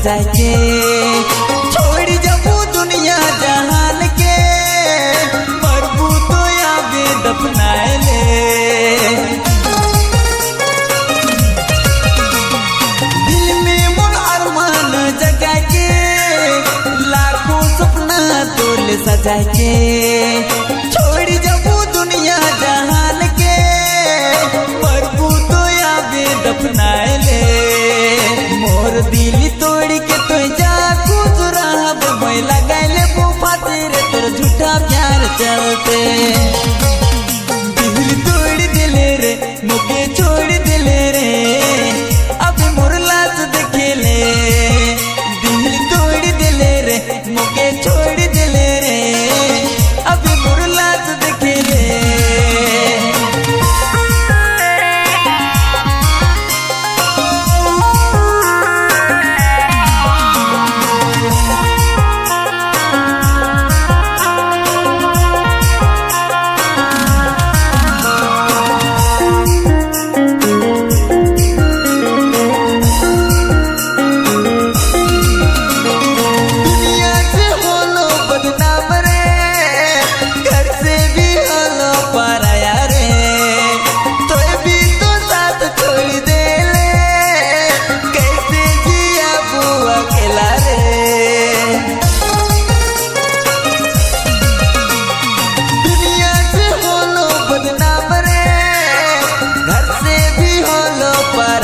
सजा के। छोड़ जबू दुनिया जहान के, मरबू तो आबे दफनाए ले। दिल में मोर अरमान जगा के, लाखों सपना तोल सजा के। छोड़ जबू दुनिया जहान के, मरबू तो आबे दफनाए ले। मोर दिल तोड़ के तो जा गुजराब, मैं लगाइले बुफातिर तोर झूठा प्यार चलते।